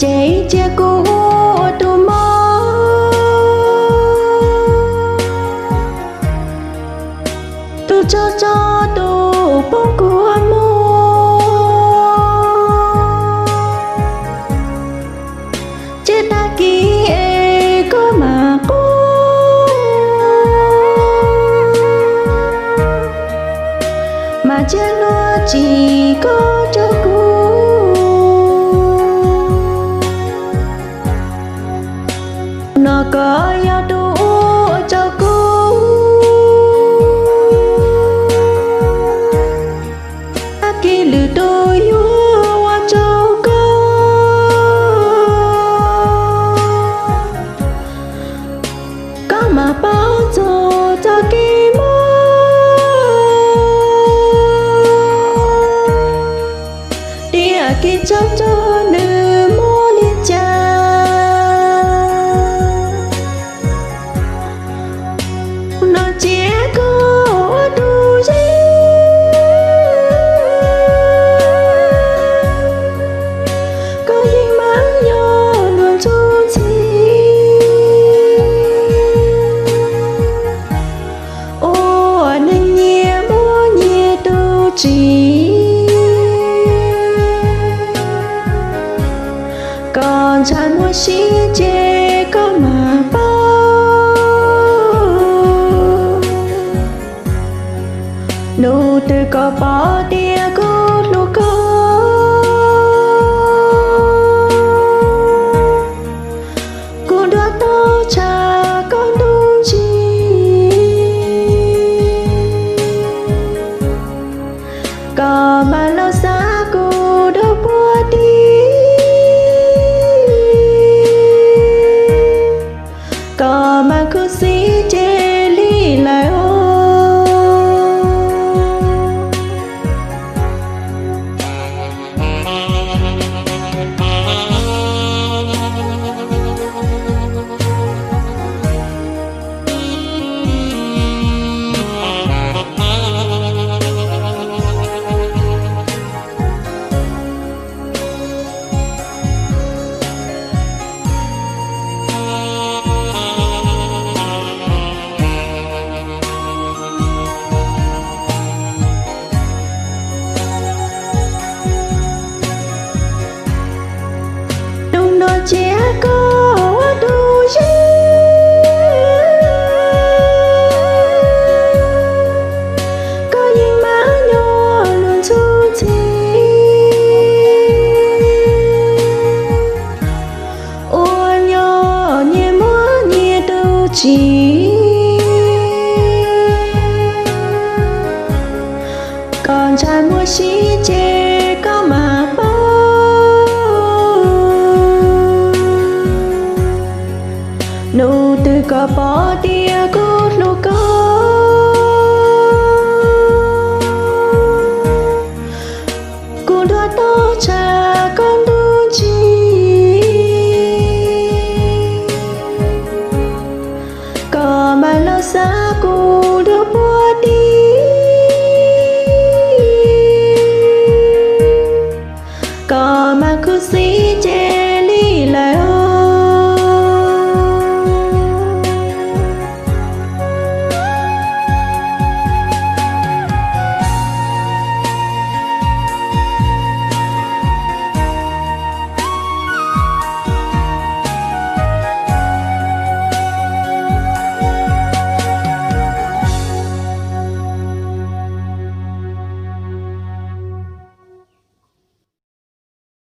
Ces cia kuv ua tus mob, tus tsaug tso, tus poob kua muag. Ces tag kis es koj mam quaj, mas cia hlua tsim koj rau kuv. No koj yog tus ua rau kuv tag kis lwm tus yuav ua rau koj, koj mam paub txog txoj kev mob, tiam kis tsaug rau nws muaj li cas. No cia koj ua tus zeej, koj yeej meem nyob luag ntxhub ntxhi, ua neeg nyias muaj nyias tus tsim. Koj ntshai muaj sib ces koj mam paub, hnub twg koj pom tias kuv hlub koj, kuv ntuag tau tshaj koj ntuj ntsis, koj mam los xav kuv dua puag tim, koj mam khuv xim ces lig lawm os. Hnub no cia koj ua tus zeej, koj yeej meem nyob luag ntxhub ntxhi, ua nyob nyias muaj nyias tus tsim. Koj ntshai muaj sib ces koj mam paub, hnub twg koj pom